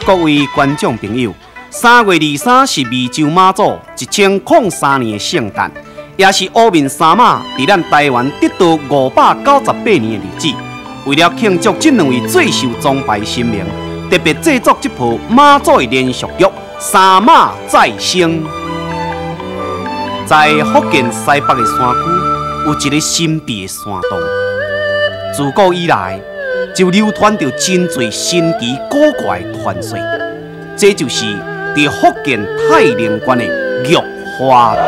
各位觀眾朋友，3月23是湄洲媽祖1003年的聖誕，也是烏面三馬佇咱台灣得道598年的日子。為了慶祝這兩位最受崇拜神明，特別製作這部媽祖的連續劇《三馬再生》。在福建西北的山區，有一個神秘的山洞，自古以來就流傳著真濟神奇古怪的傳說。這就是佇福建泰寧縣的玉華洞。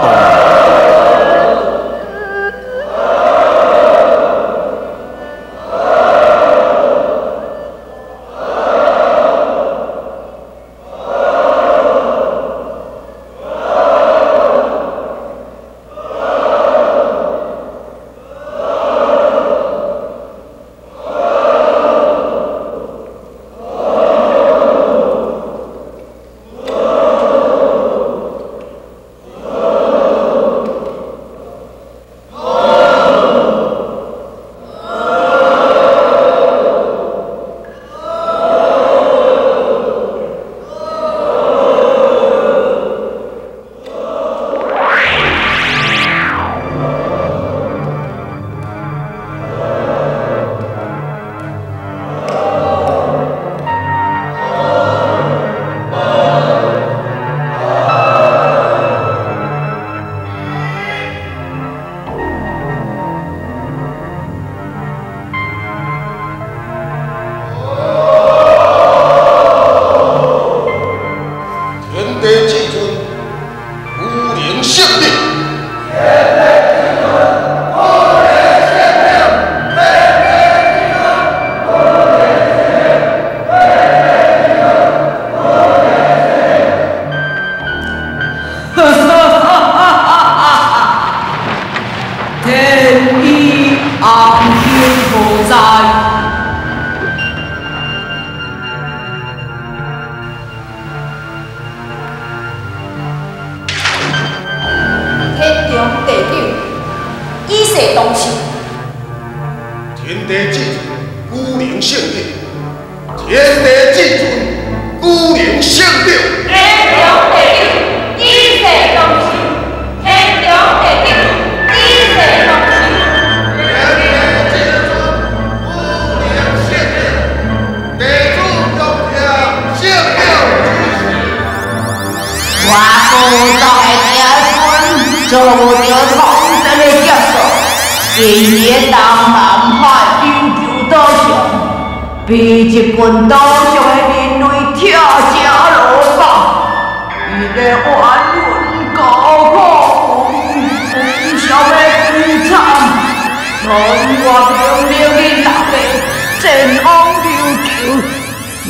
被一群岛上的人類拆成落肉，伊的冤魂高苦，非常的悲慘。所以我命令恁大家前往琉球，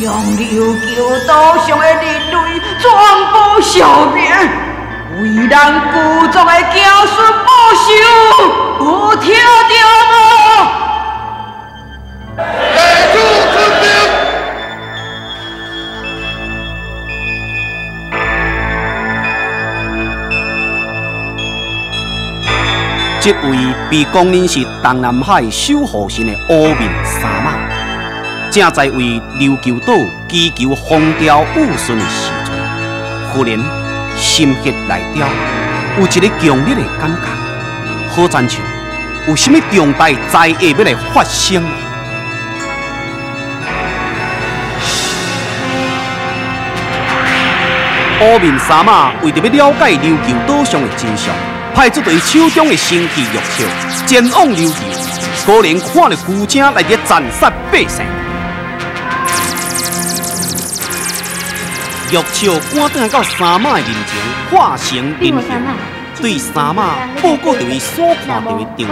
將琉球島上的人類全部消滅，為咱舊族的子孫報仇。有聽著無？這位被公認是東南海守護神的烏面三馬，正在為琉球島祈求風調雨順的時陣，忽然心血來潮，有一個強烈的感覺，好親像有啥物重大災厄欲來發生。烏面三馬為著欲了解琉球島上的真相，派出伊手中的神器玉鞘前往琉球，果然看著龜精來佇殘殺百姓。玉鞘趕轉來到三馬的面前，化成人形，對三馬報告著伊所看著的場面。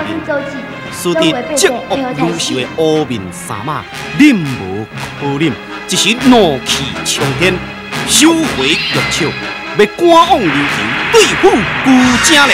使得疾惡如仇的烏面三馬忍無可忍，一時怒氣沖天，收回玉鞘，欲趕往琉球對付龜精了。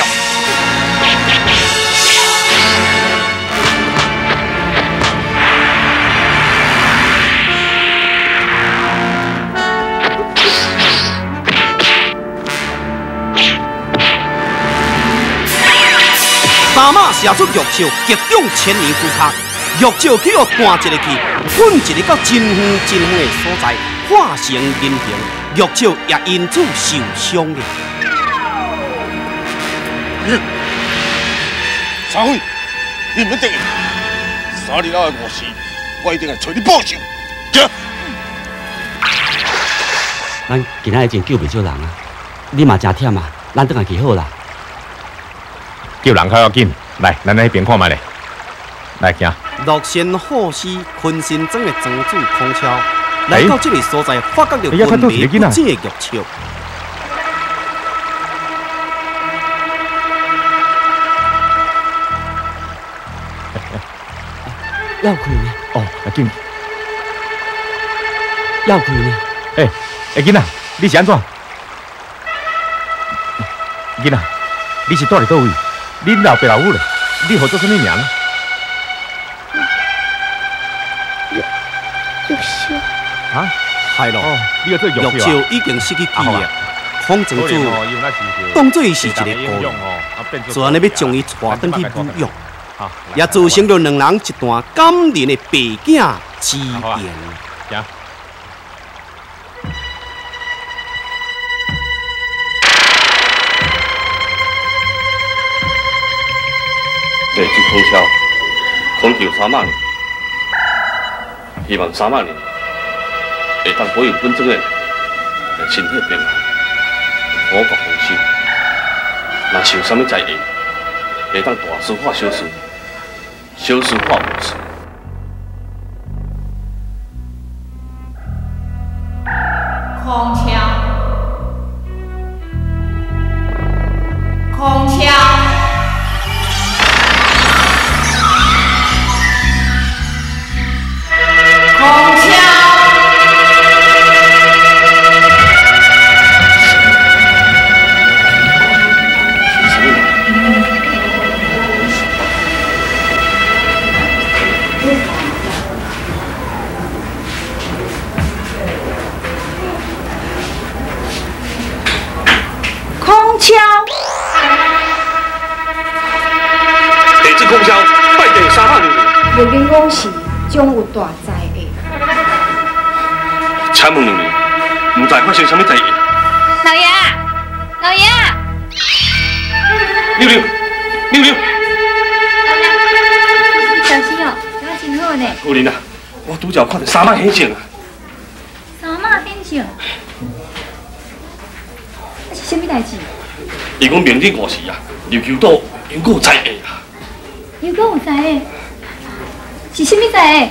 三馬射出玉鞘，擊中千年龜殼，玉鞘去予彈一个去，滾一个到真遠真遠的所在，化成人形，玉笑也因此受伤了。啥鬼？你毋免得意，3日后的午时，我一定会揣你报仇。行。咱今仔已经救袂少人啊，你嘛真忝啊，咱转来去好啦。救人较要紧，来，咱来彼边看觅咧。来，行。乐善好施坤神庄的庄主孔超来到这个所在，发觉著昏迷不醒的玉笑。要开呢？哦，阿紧。要开呢？欸，欸，囡仔，你是按怎？囡仔，你是住伫佗位？恁老爸老母咧？你号做啥物名呢？玉秀。啊？系咯，你做玉笑已经失去记忆。孔庄主当作伊是一个孤儿，自然咧欲将伊带转去抚养，也造成了两人一段感人的爸囝之缘。地质空敲，恳求三马娘，希望三马娘会当保佑本庄的身体平安，五谷丰收。若是有啥物灾厄，会当大事化小事，小事化无事。空敲，空敲。预言讲是将有大灾厄。请问娘娘，毋知发生啥物灾厄？老爷，老爷，娘娘，娘娘，老爷，你小心哦，我真好呢。夫人啊，我拄则看著三马显圣啊。三马显圣，啊是啥物代志？伊讲明日午时啊，琉球岛又阁有灾厄啊。又阁有灾厄？是啥物灾厄？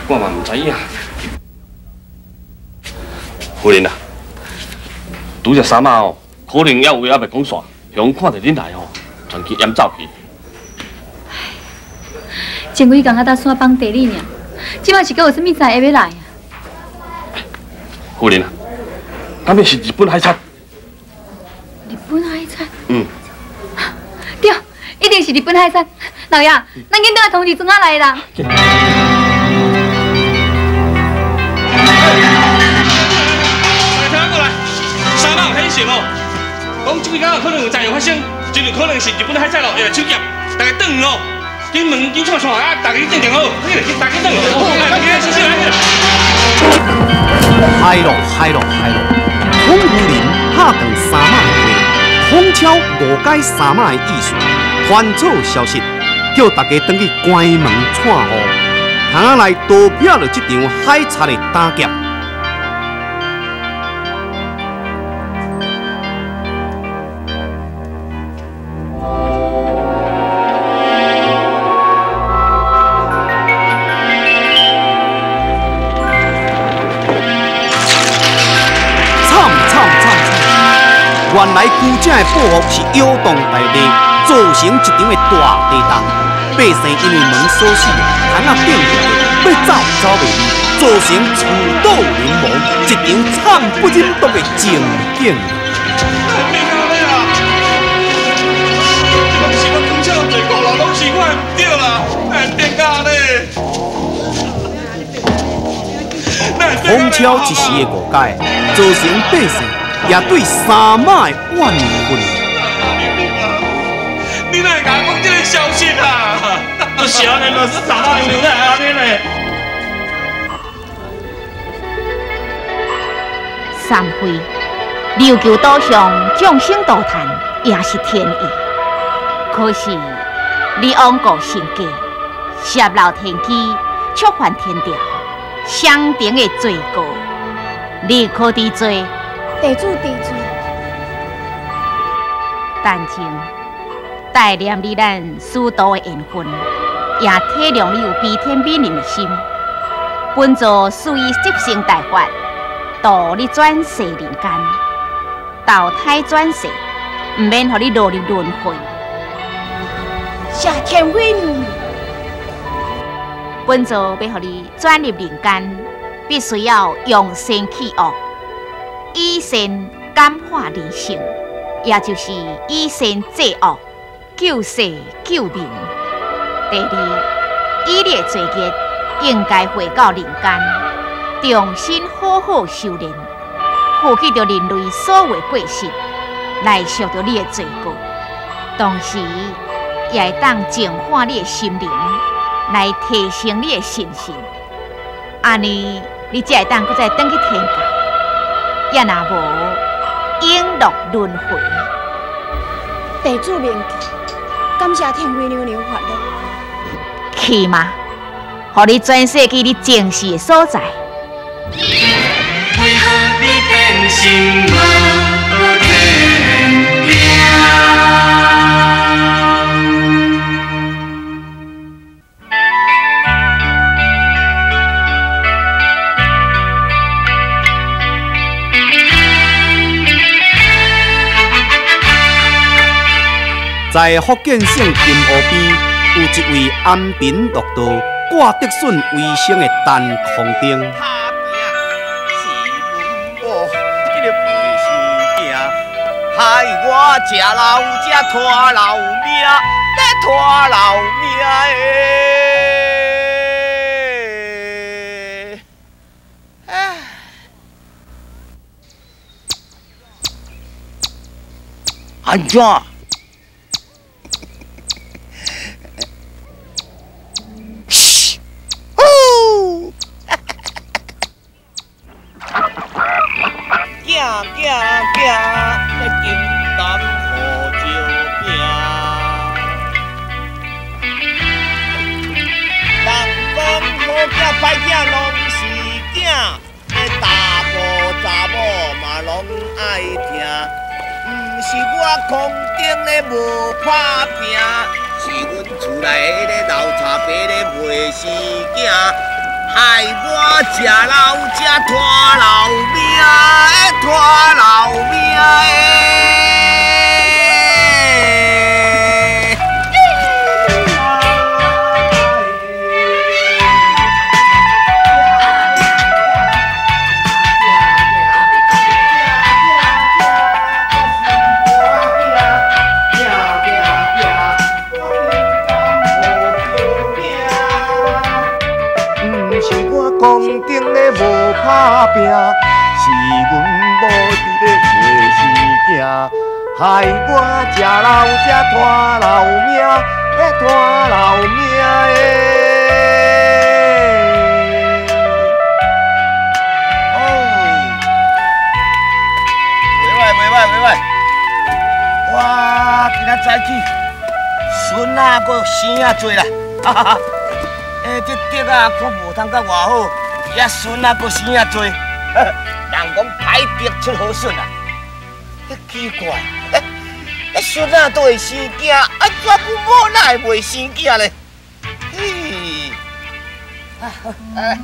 我嘛毋知影。夫人啊，拄则三马哦，可能犹有话犹未讲煞，予阮看著恁来吼，全去淹走去。前几工还搭山帮地理尔，这摆是阁有啥物灾厄欲来啊？夫人啊，敢欲是日本海贼？日本海贼？嗯。对，一定是日本海贼。老爷，咱紧转来通知庄仔内的人。大家听过来，三马有显圣哦，讲这几工可能有灾祸发生，真有可能是日本海贼咯，会来抢劫，大家转哦，紧问紧创创啊，大家去转转好，去大家转，来，大家先先来。嗨咯嗨咯嗨咯，孔夫人拍断三马的话，孔超误解三马的意思，传错消息。叫大家转去关门串户，通仔来逃避了这场海贼的打劫。惨惨惨惨！原来旧井的报复是摇动大地，造成一场的大地动。百姓因为门锁死，窗仔变掉，欲走走袂离，造成厝倒人亡，一场惨不忍睹的情景。变到咧啊！这拢是我从小做苦劳，拢是我的毋对啦，哪会变到咧？孔超一时的误解，造成百姓也对三马的怨恨。你哪会共我讲这个消息啊？就是按呢，就是三马娘娘哪会按呢咧？三非，琉球岛上众生涂炭也是天意。可是你罔顾身家，泄露天机，触犯天条，双重的罪过，你可知罪？地主知罪。陈静，代念你咱师徒的缘分，也体谅你有悲天悯人的心。本座赐予执行大法，渡你转世人间，投胎转世，毋免予你落入轮回。谢天妃娘娘。本座欲予你转入人间，必须要用善去恶，以善感化人性，也就是以善制恶，救世救民。第二，以你的罪业，应该回到人间，重新好好修炼，负起著人类所有的过失，来赎著你的罪过，同时也会当净化你的心灵，来提升你的信心。按呢，你才会当阁再转去天界。也若无，永落轮回。地主明记，感谢天妃娘娘发落。去嘛，予你转世去你前世的所在。为何你变心无天命？在福建省金湖边，有一位安贫乐道、挂德顺为生的陈空丁。害我食老食拖老命，咧拖老命的。安怎？嘘，呼！行行行，金丹好招拼。人讲好囝歹囝拢是囝，查埔查某嘛拢爱听。毋是我空中咧无拍拼，是阮厝内彼个老柴伯咧袂生囝。害我食老食拖老命，拖老命的。无拍拼，是阮某伫咧袂生囝，害我食老食拖老命，拖老命的。哦，袂歹袂歹袂歹，哇，今仔早起孙仔阁生啊济啦，哈哈哈！这竹仔看无通甲偌好。遐孙仔阁生啊济，人讲歹竹出好孙啊，奇怪，欸，孙仔都会生囝，啊，怎阮某哪会袂生囝咧？嘿，啊，来。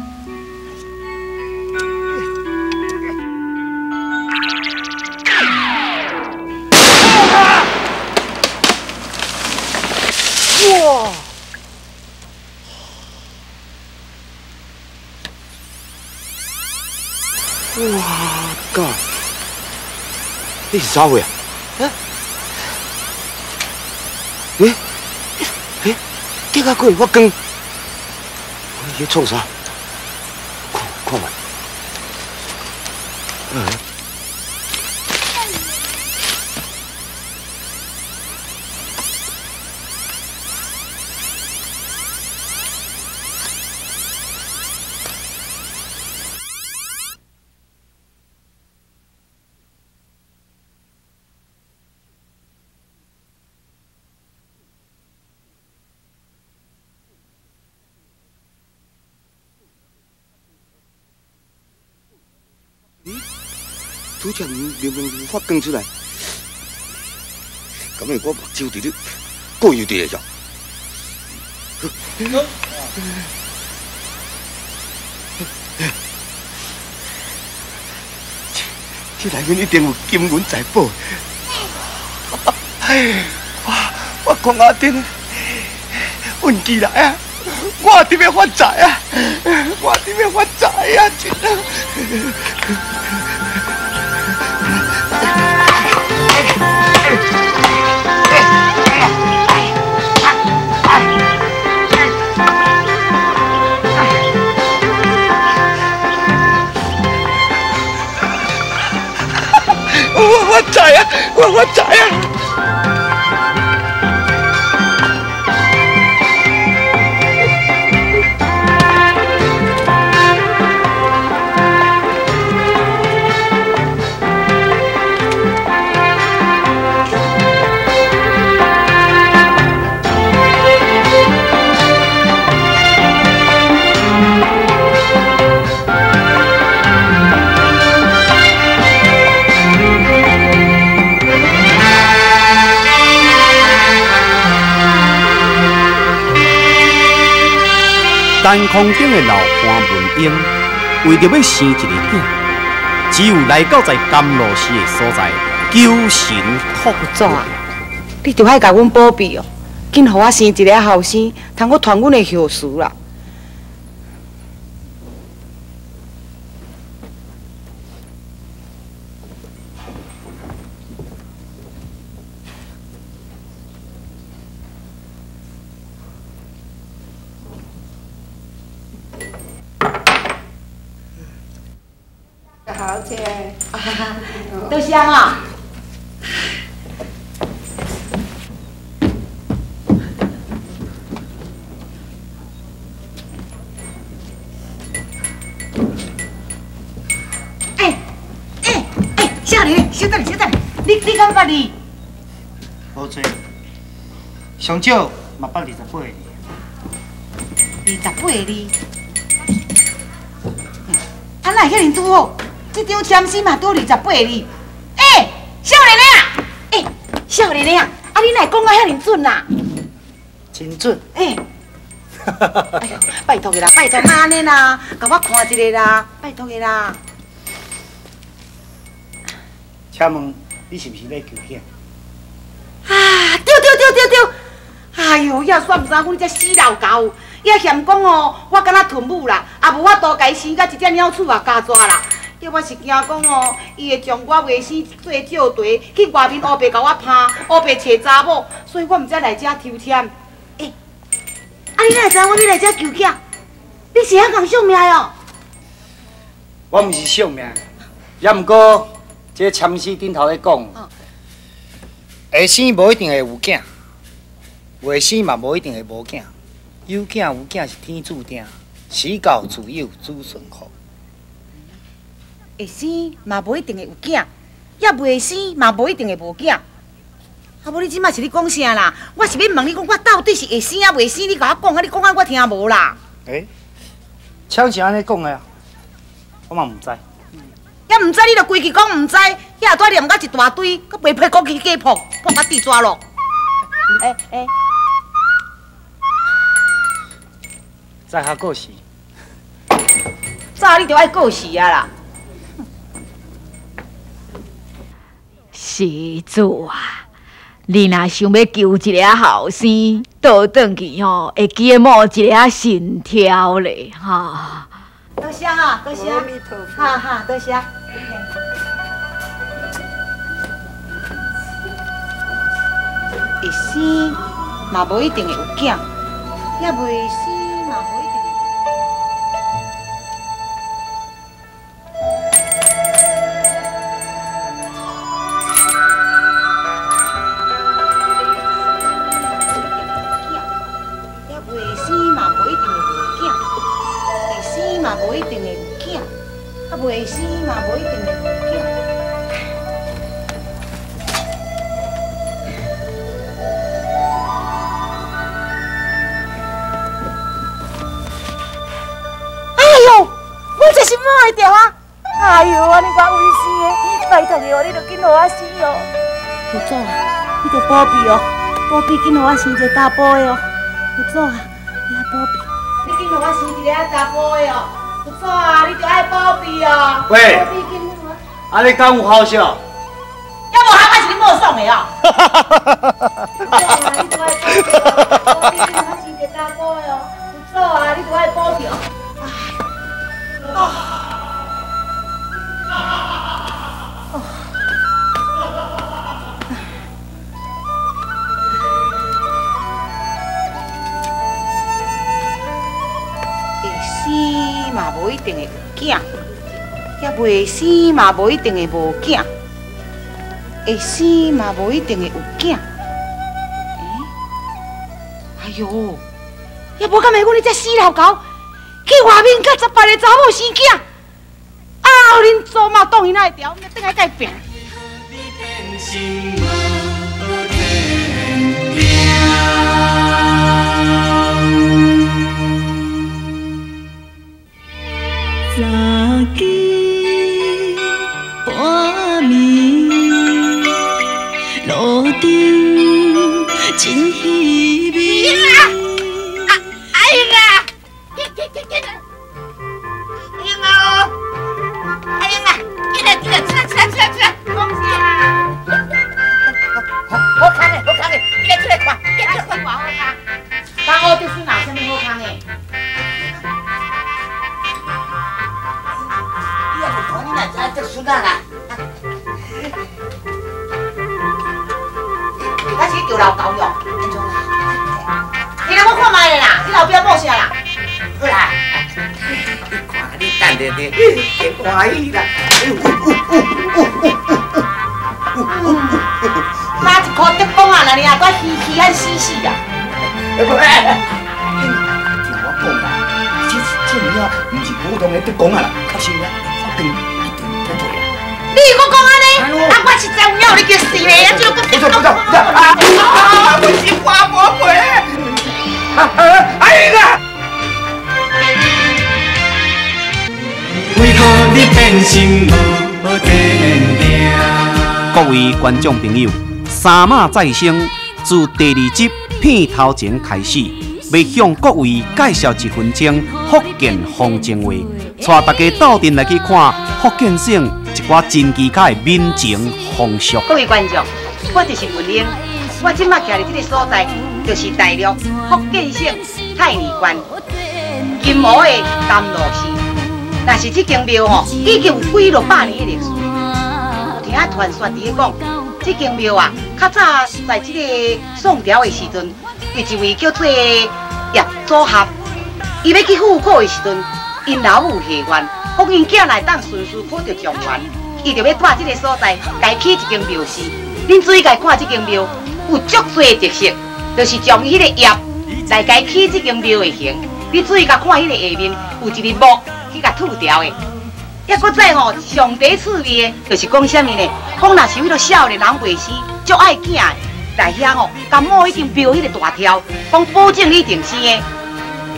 哇！哇靠！你是啥货啊？欸欸，这个会发光，你咧创啥？看看觅。嗯。拄才明明有发光出来，敢会我目睭伫咧过犹伫咧遐？这内面一定有金银财宝。我讲阿丁运气来啊！我伫欲发财啊！我伫欲发财啊！真啊！我发财啊！我发财啊！单空顶的老潘文英，为著欲生一个囝，只有来到在甘露寺的所在求神托祖啊！你著爱共阮保庇哦，紧予我生一个后生，通阁传阮的后嗣啦。好姐，多谢啊！哎哎哎，少年，稍等，稍等，你敢捌字？无济，上少嘛捌28个字。28个字，啊，哪会遐尔拄好？这张签诗嘛拄28个字。欸，少年的啊！欸，少年的啊！啊，你哪会讲甲遐尔准啊？真准。欸。哎呦，拜托你啦，拜托，莫按呢啦，共我看一下啦，拜托你啦。请问你是毋是咧求囝？啊，对对对对对！哎呦，遐煞毋知阮这死老狗，伊嫌讲哦，我敢若吞母啦，也无法度共伊生甲一只鸟鼠也加蛇啦。叫我是惊讲哦，伊会将我袂生做借题，去外面乌白共我拍，乌白揣查某，所以我毋才来遮抽签。欸，啊你哪会知我欲来遮求囝？你是遐共相命哦？我毋是相命，也毋过这签诗顶头咧讲，会生无一定会有囝，袂生嘛无一定会无囝，有囝无囝是天注定，死到自有子孙福。会生嘛无一定会有囝，也袂生嘛无一定会无囝。啊，无你这摆是咧讲啥啦？我是欲问你讲，我到底是会生抑袂生？你共我讲啊，你讲啊，我听无啦。欸，枪是按呢讲的啊，我嘛毋知。也毋知你就规气讲毋知，遐拄念甲一大堆，阁袂批讲起假扑，扑甲地抓咯。欸欸，在下过时。早你就爱过时啊啦。施主啊，你若想欲求一个后生，倒转去吼，会记得摸一个神挑咧，哈。多谢哈，多谢。哈哈，多谢。会生嘛无一定会有囝，也袂生嘛无一定。无一定会有囝，啊，袂生嘛无一定会有囝。哎呦，我这是摸会著啊！哎哟，按呢我危生的，拜托你哦，你著紧予我生哦。佛祖啊，你著保庇哦，保庇紧予我生一个查埔的哦。佛祖啊，你爱保庇，你紧予我生一个啊查埔的哦。佛祖啊，你著爱保庇哦。喂，保庇紧予我。啊，你敢有好笑？犹无喊，我是你莫爽的哦。佛祖啊，你著爱保庇哦，保庇紧予我生一个查埔的哦。佛祖啊，你著爱保庇哦。啊！会生嘛无一定会有囝，也袂生嘛无一定会无囝。会生嘛无一定会有囝。欸？哎哟，也无敢会阮你这死老狗，去外面佮18个查某生囝，啊！恁祖妈当伊哪会调，我转来共伊拼。早起半暝，路灯真稀微。阿英啊，紧紧紧紧！阿英啊，阿英啊，进来进来，出来出来出来出来！讲啥？好好康的，好康的，进来出来看，进来看好康。讲乌竹笋有啥物好康的？这孙仔啦，我是叫老狗哟。你来我看觅咧啦，你老爸报啥啦？好啦，你看你等著著，会欢喜啦。哪一箍竹竿啊，那尔啊，我稀稀罕死死啊！听我讲啦，这物仔毋是普通的竹竿啊啦，确实啊，法定。你阁讲按呢？啊，我实在有影予你激死咧！啊，这个不错不错，啊！我是花婆婆，阿英啊！为何你变心无坚定？各位观众朋友，三马再生自第二集片头前开始，欲向各位介绍一分钟福建风情画，带大家斗阵来去看福建省一寡真奇怪的民情风俗。各位观众，我就是文英，我这马徛伫这个所在，就是大陆福建省泰宁县金湖的甘露寺。但是这间庙吼，已经有几落百年的历史。有听传说伫咧讲，这间庙啊，较早在这个宋朝的时阵，有一位叫做叶祖合，伊欲去赴考的时阵，𪜶老母下愿，讲𪜶囝若当顺遂考著状元，伊就欲蹛这个所在，共伊起一间庙寺。恁注意共看这间庙，有足济特色，就是将伊彼个叶来共伊起这间庙的形。你注意共看彼个下面有一个木去共吐掉的。抑阁再吼，上第趣味的，就是讲啥物呢？讲若是彼个少年人袂生，足爱囝的，来遐吼，共某已经标彼个大条，讲保证你一定生的。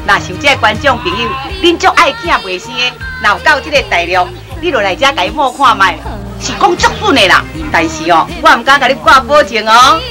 若是有这个观众朋友，恁足爱囝袂生的，若有到这个大陆，你就来遮共伊摸看觅，是讲足准的啦。但是哦，我毋敢共你挂保证哦。